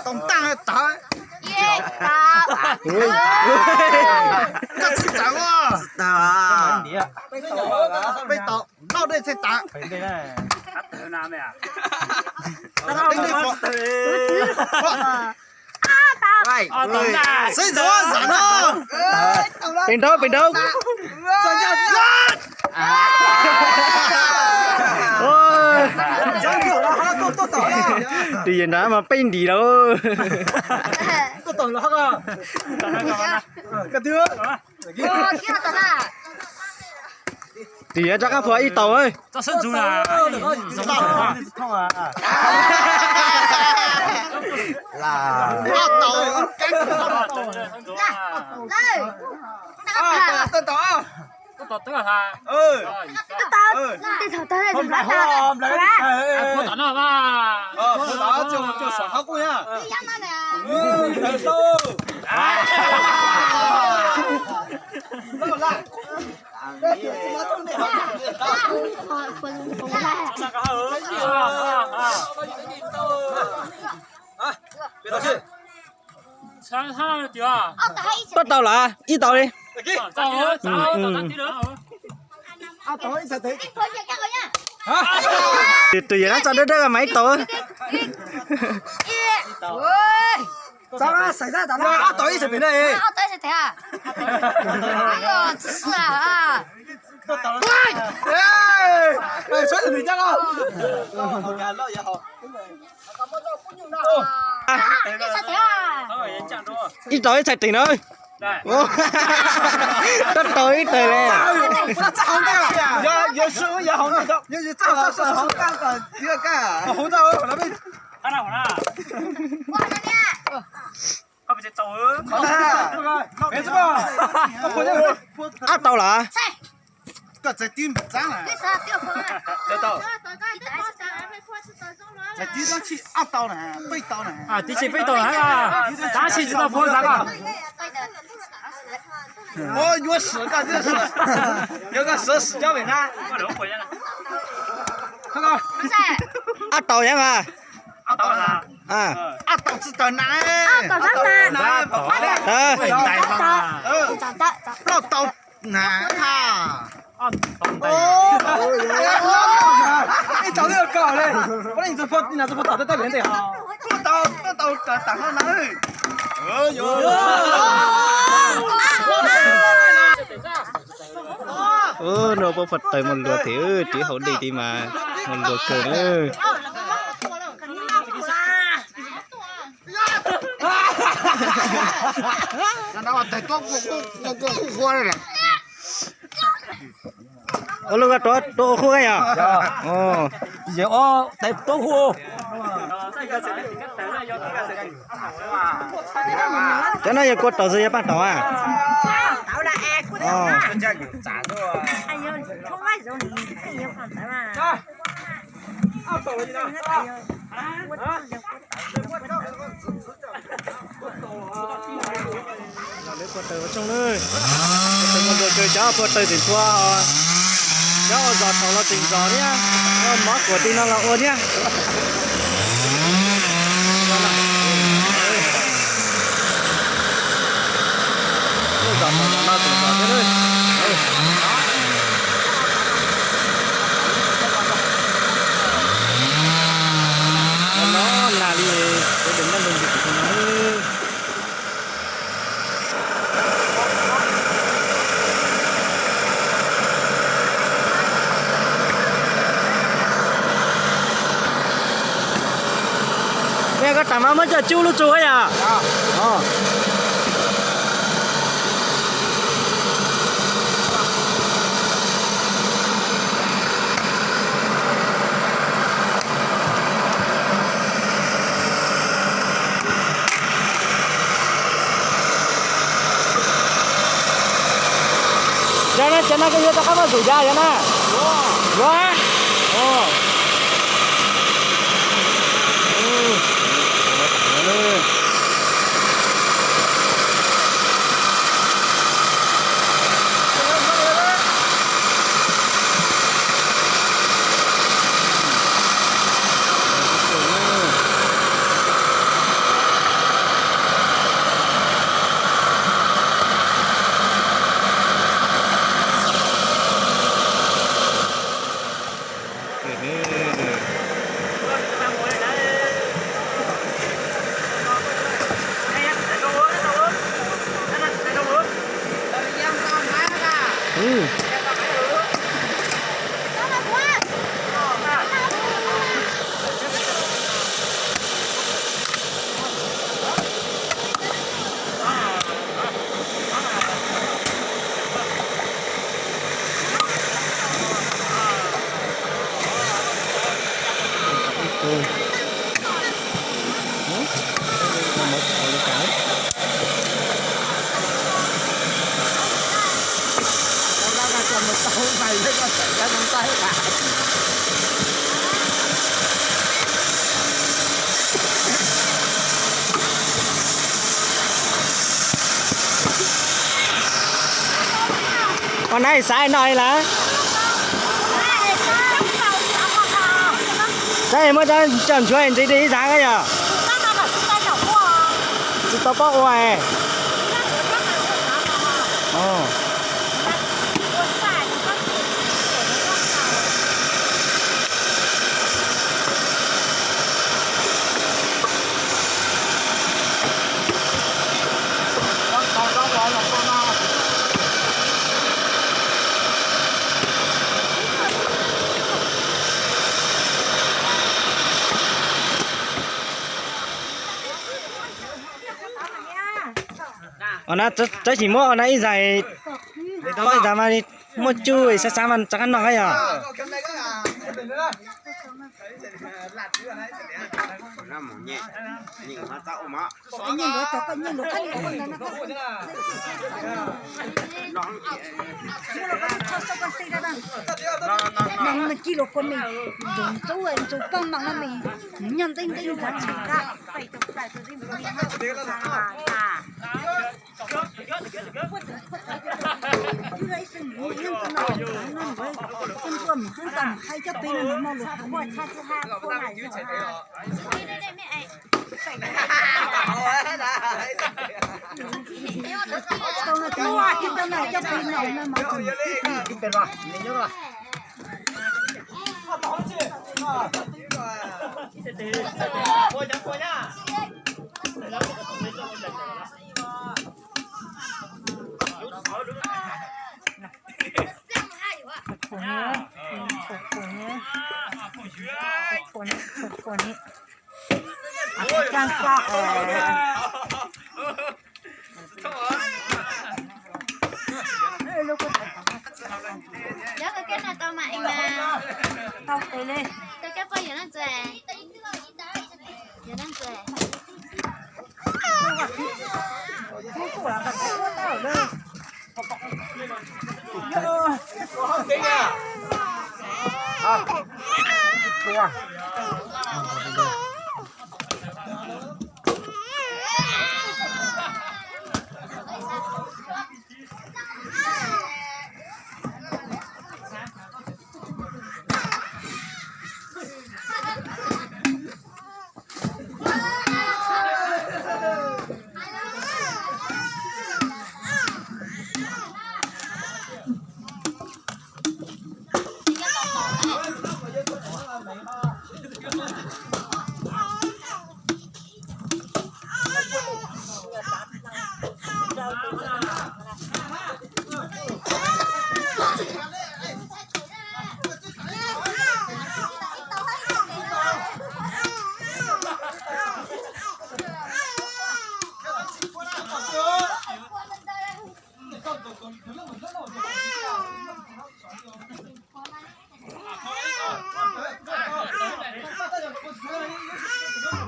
Tau tag tag. Koj tsis txawm ua. Peb tau, noj dej thiaj tag. Xeeb ntxwv zam no. Pem nraud, pem nraud. Tus yawg nrad mas peb ntim lawm. Tus yawg rov qab phua ib tau. Tuaj tau lawm, ib tau li. Tus yawg no tso dawb dawb mas ib tau. Ib tau ib txhais tes na. Tab tau ib tag li. Ab tau lawm. Tib tsis peb tau na, tab sis tsis tau phua xav koj. Yuav sim koj, yuav sim, yuav koj sim sim cov vim na. Ab tau yog mas. Ab tau tsis tau na. Plaub tau na. Ib tau li koj li. Puab leej txu phua, tus phua tom tej tej vim ntej ho. Tau, tau, tau, tau na. Ub, no puab phua taws muaj luag thiab, tiv hauv dej tid mas muaj luag kawg na. Ua lub koj rau ua qub yog? Cov no yog kua taus xwb yog paj taus a? Los lawv phua taws ua tsoog na. Phua taws muaj luag kawg, cov phua taws tseem phua, cov ua zos thaum los tseem zos thiab, mov kuam tim no los ua thiab. Lub zos thaum los no tseem zos thiab na. Los no nag li, kuv deem nyob ntu nti tim no. Yog koj tas mas muab coj cub lub tsu yom. Yog na, cov no koj yuav rov qab muab zus yog na. Yuav. Ua na xav no lawm. Saib muab cov ntshuav ntxiv ib zaug yog tsis tau paub ua. Ua na, tab sis muab ua na ib zais, ib zais mas muaj tsuj xav xav mas rov qab noj yog. Cov koj keb no tau mas es mas. Tau kawg li. Koj keb poj yuav leej txiv. Yuav leej txiv.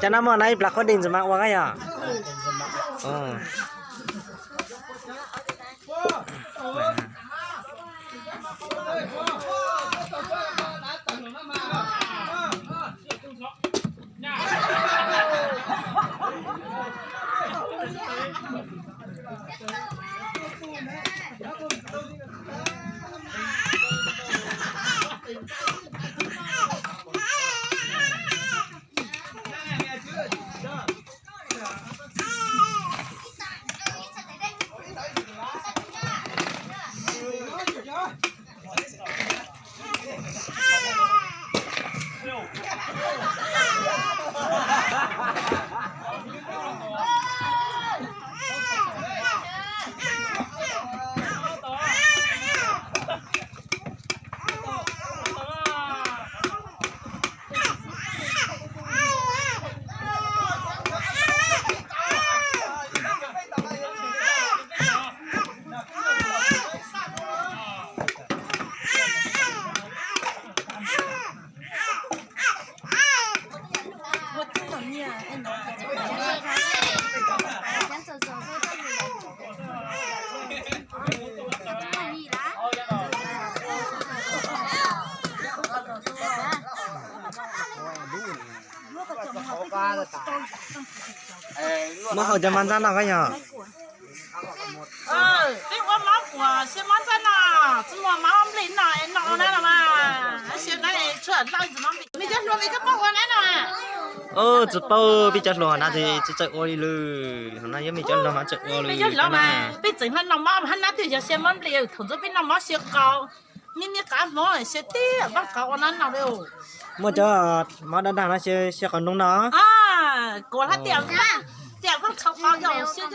Cov no muaj no ib plag qhuab dej ntxim mas ua kab yog. Muab hau cov mov ntxab no koj yog. Peb ua mov kuam siab mov ntxab no, tsis muaj mov nplej no es no na los mas, siab na, me cov hluas, me cov poj ua na no. Tsis paub, peb cov hluas na tsis txawj ua li lawm, no yog me cov hluas mas txawj ua li. Peb tseem no mov hab na twb yog siab mov nplej, thaum ntxov peb no mov siab qau, me me qav hmov siab tib vaj qau ua na no li. Muaj cov mov daj daj no siab qau ntoo no. Kuam hab tias, tias vaj qau yog siab.